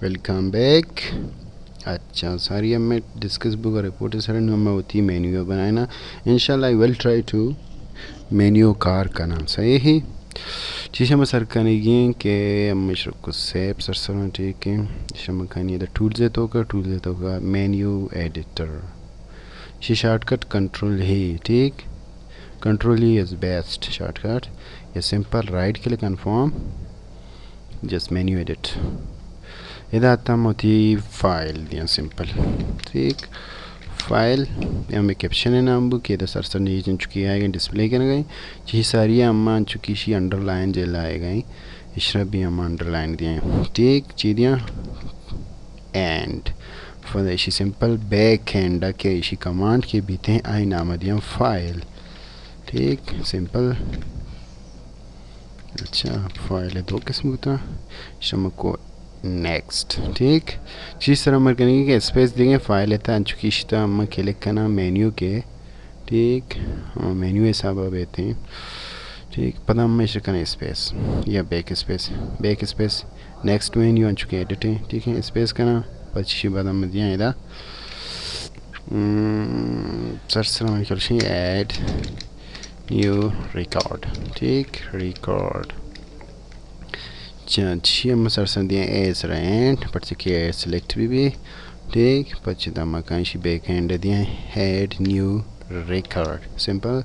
Welcome back. اچھا، ساری ہمیں ڈسکس بوگا رپورٹ سر، نوں ہمیں وتی مینیو بنائینا۔ انشاءاللہ I will try to menu کار کناں، صحیح ہے۔ چیز ہم سر کنگی ہیں کہ ہم شر کو سیپ سر سر، ٹھیک ہے۔ شما کنی دا ٹولز ہے تو کا، ٹولز ہے تو کا مینیو ایڈیٹر۔ شی شارٹ کٹ کنٹرول ہی، ٹھیک۔ کنٹرول ہی از بیسٹ شارٹ کٹ۔ یا simple right click confirm. Just menu edit. ادا تم وتی فائل دیاں سمپل۔ ٹھیک۔ فائل، ہمیں کیپشن نام بو کہ ادا سر سر نیچے چکی آئے گئے ڈسپلے کرنے گئے۔ چی ساری امان چکی شی انڈرلائن جیل آئے گئے۔ اشرا بھی ہم انڈرلائن دیاں۔ ٹھیک، چی دیاں؟ اینڈ۔ فدا ایشی سمپل بیک اینڈ کہ ایشی کمانڈ کے بیتے ہیں، آئی نام دیاں فائل۔ ٹھیک، سمپل۔ اچھا، فائل دو قسم ہوتا۔ شما کو نیکسٹ، ٹھیک۔ چیز سر امر کرنے کہ اسپیس دیگے فائل تا، انچو کی شتا ہم کلک کنا مینیو کے، ٹھیک۔ ہاں، مینیو حساب بیتے ہیں، ٹھیک۔ پدا ہم ایشر کنا اسپیس یا back space, back space, next menu انچو کے ایڈٹ ہیں، ٹھیک ہے۔ اسپیس کنا، پچی بعد ہم دیاں ادا۔ ہم، سر سر ہم کلشیں ایڈ نیو ریکارڈ، ٹھیک، ریکارڈ۔ چا-، چی ہم سر سر دیاں اے سر اینڈ، پرچہ کہ اے سلیکٹ بھی بھی، ٹھیک، پچہ دا مکان شی بیک اینڈ دیاں add new record, simple.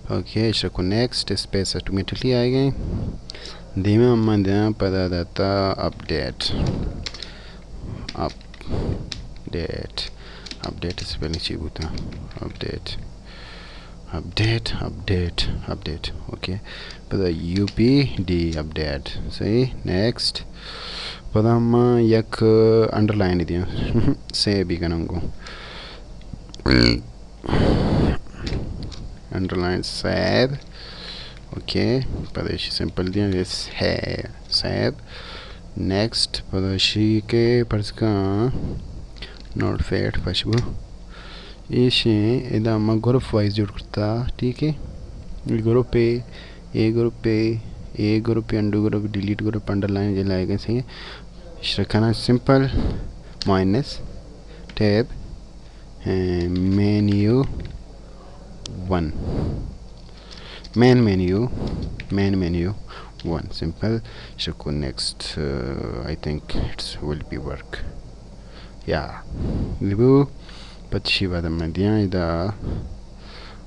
Okay, شکو نیکسٹ، اسپیس آٹومیٹکلی آئے گئے۔ دیما ہم دیاں پدا داتا اپڈیٹ، اپڈیٹ، اپڈیٹ سے پہلے چی بوتا؟ Update, update, update, update. Okay. پدا یو پی ڈی اپڈیٹ۔ صحیح۔ نیکسٹ۔ پدا ہم یک انڈرلائن دیاں۔ سیو بھی کناں گو۔ Underline save. اوکے۔ پدا ایشی سمپل دیاں۔ یس ہے۔ سیو۔ نیکسٹ۔ پدا ایشی کے پرز کا نوٹ پیڈ پشبو۔ ایشیں ادا ما گروپ وائز جوڑ کرتا، ٹھیک ہے۔ اے گروپ ہے، اے گروپ ہے، اے گروپ ہے، undo group, delete group, underline جلائے گئے سے۔ شرکنا سمپل مائنس ٹیب، اے، menu one. Main menu, main menu one. Simple. شکو next, I think it's will be work. یا، لیبو، پچی بعد میں دیاں ادا،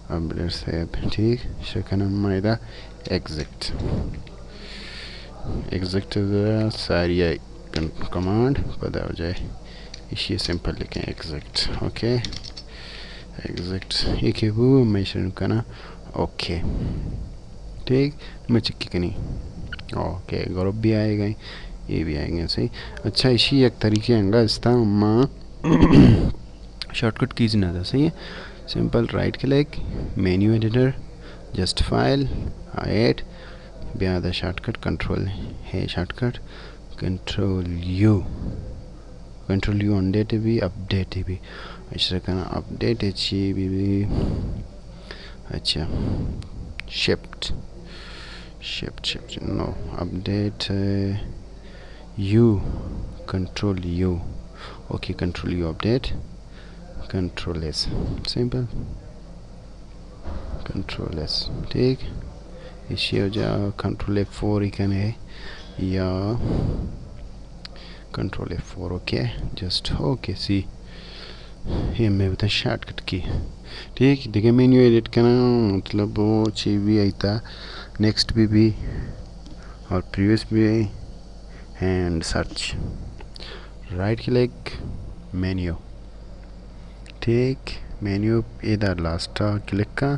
اپڈیٹ سیو، ٹھیک، شکن میں ادا ایگزٹ۔ ایگزٹ ساری کن-، کمانڈ، پدا ہو جائے، ایشی سمپل لکھیں ایگزٹ، اوکے۔ ایگزٹ، یہ کہ وہ میں شروع کرنا، اوکے۔ ٹھیک، میں چکی کنی۔ اوکے، گروپ بھی آئے گئے، یہ بھی آئے گئے، صحیح۔ اچھا، ایشی یک طریقے انگا استا، ما شارٹ کٹ کیز نہ دا، صحیح ہے۔ Simple right click, menu editor, just file, add, بیا دا شارٹ کٹ کنٹرول ہے، shortcut control U, control U انڈیٹ بھی، اپڈیٹ بھی۔ اچھا، کنا اپڈیٹ چی بھی، بھی۔ اچھا، shift, shift, shift, no, update, U, control U. Okay, control U update, control S, simple, control S, ٹھیک۔ ایشی ہو جا کنٹرول ایف فور ہی کنے یا control F four, okay, just okay, see. یہ میں بتا شارٹ کٹ کی، ٹھیک۔ دیکھیں مینیو ایڈٹ کرنا، مطلب وہ چی بھی آئی تا، نیکسٹ بھی بھی اور پریویس بھی and search. Right click, menu, ٹھیک، مینیو ادا لاسٹ کلک کا،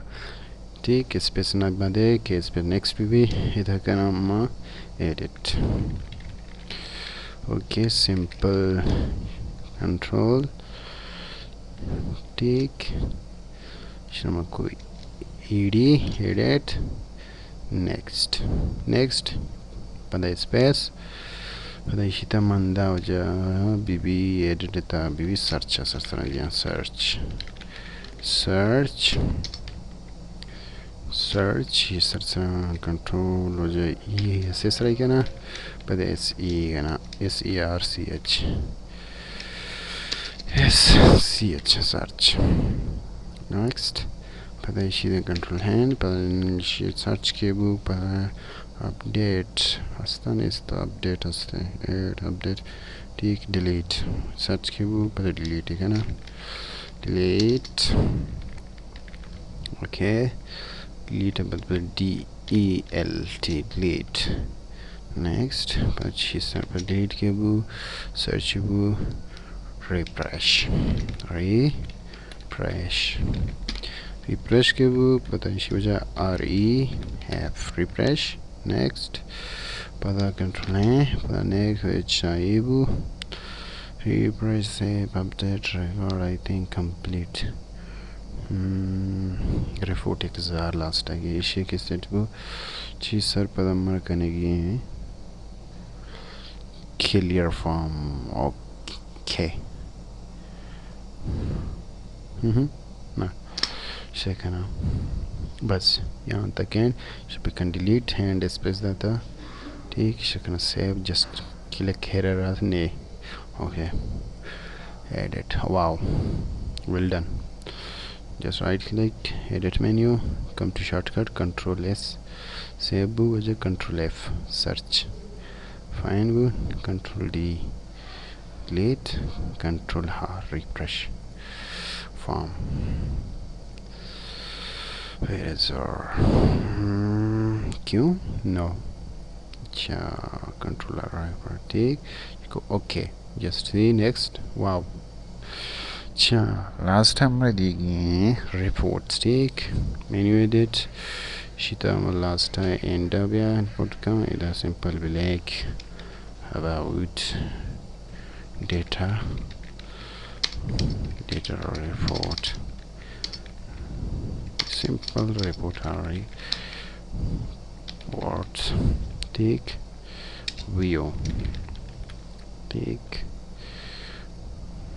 ٹھیک، اسپیس نہ بندے کہ اسپیس نیکسٹ بھی بھی ادا کرنا ما ایڈٹ۔ اوکے، سمپل کنٹرول، ٹھیک۔ شما کوئی E D edit, next, next, پدا اسپیس، پدا ایشی تا مندا ہو جا بی بی ایڈٹ تا بی بی سرچ، سر سر جا search, search, search, search control وجہ ای ایس ایس رائی کنا، پدا ایس ای کنا، S E R C H, S C H, search. Next. پدا ایشی دے کنٹرول این، پدا ایشی سرچ کے بو، پدا اپڈیٹ ہستا نیست، اپڈیٹ ہستے، ایڈ اپڈیٹ، ٹھیک، ڈیلیٹ، سرچ کے بو، پدا ڈیلیٹ کنا، ڈیلیٹ۔ اوکے، ڈیلیٹ، مطلب D E L T, delete. Next, پدا چی سر پر ڈیلیٹ کے بو، سرچ بو، ریفریش، ریفریش، ریفریش کے بو، پدا ایشی وجہ R E F, refresh. Next, پدا کنٹرول این، پدا نیکسٹ، اچھا، اے بو، refresh, save, update, record, I think complete. ہم، رپورٹ یک ہزار لاسٹ آگے ایشی کے سیٹ بو۔ چی سر پدا مر کنگی ہیں۔ Clear form, okay. ہم، نہ، شے کنا۔ بس، یہاں تک ہیں۔ شے بکن ڈیلیٹ، اینڈ اسپیس داتا۔ ٹھیک، شے کنا سیو، جسٹ کلک ہیرر نے۔ Okay. Edit. Wow. Well done. Just right click, edit menu, come to shortcut, control S. Save بو وجہ کنٹرول ایف۔ سرچ۔ فائنڈ بو، control D. Delete, control R, refresh. Form. Where is R? ہم، کیوں؟ No. اچھا، کنٹرول آر پر ٹھیک۔ Okay, just see next. Wow. اچھا، لاسٹ ہم دیگی ہیں رپورٹس، ٹھیک۔ Menu edit. شیتا ہم لاسٹ اینڈ بیا انپوٹ کم، ادا simple black about data, data report, simple report آ رہی۔ ورڈ، ٹھیک، ویو، ٹھیک،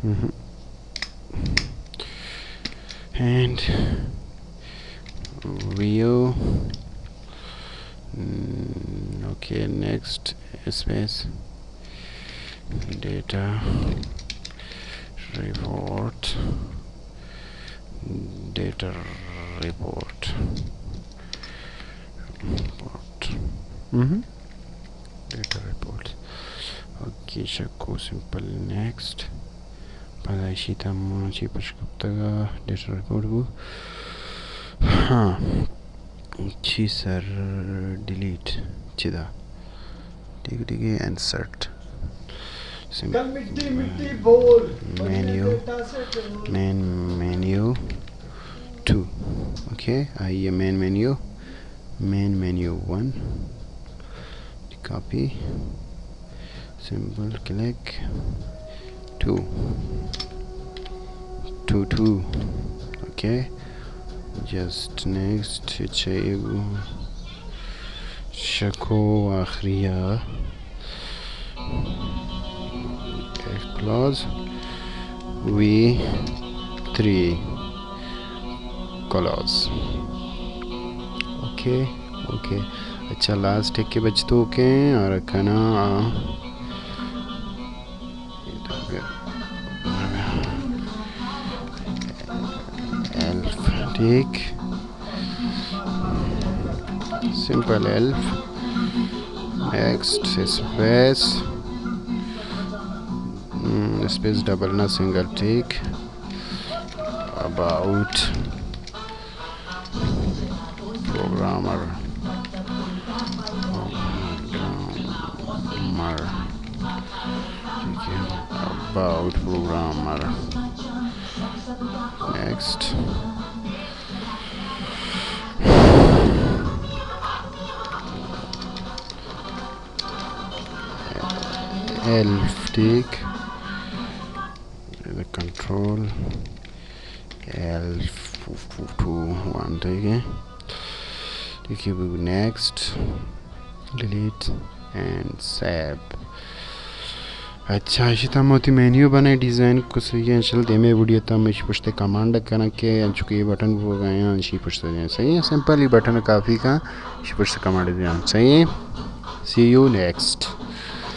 ہم۔ And view, okay, next space, data report, data report, report. ہم۔ Data report. اوکے، شکو سمپل نیکسٹ۔ پدا ایشی تا ما چی پش کپتگا، ڈیٹا رپورٹ بو۔ ہاں۔ چی سر ڈیلیٹ چدا۔ ٹھیک، ٹھیک ہے، انسرٹ۔ سم-، کل مٹی مٹی بول، menu, main menu two. Okay, آئیے main menu. Main menu one, copy, simple click, two, two, two. Okay, just next چاہیے گو شکو آخری آ۔ Close, V three close. Okay, okay. اچھا، لاسٹ ایک کے بچتو کے اور کنا، آ، ایلف، ٹھیک۔ سمپل ایلف، نیکسٹ اسپیس، ہم، اسپیس ڈبل نہ، سنگل، ٹھیک۔ اباؤٹ پروگرامر، پروگرامر، ٹھیک ہے، اباؤٹ پروگرامر۔ نیکسٹ۔ ایلف، ٹھیک۔ کنٹرول ایلف ٹو ون، ٹھیک ہے۔ ٹھیک ہے، نیکسٹ، ڈیلیٹ اینڈ سیو۔ اچھا، اشی تھا ما وتی مینیو بنائیں ڈیزائن کو، صحیح ہے۔ انشاءاللہ دیمے ویڈیو تھا ہم اشی پشت کمانڈ کناں کہ انچو کہ یہ بٹن کو گئے ہیں، اشی پشت جائیں۔ صحیح ہے، سمپل ہی بٹن کافی کا، اشی پشت کمانڈ دیاں۔ صحیح ہے، سی یو نیکسٹ۔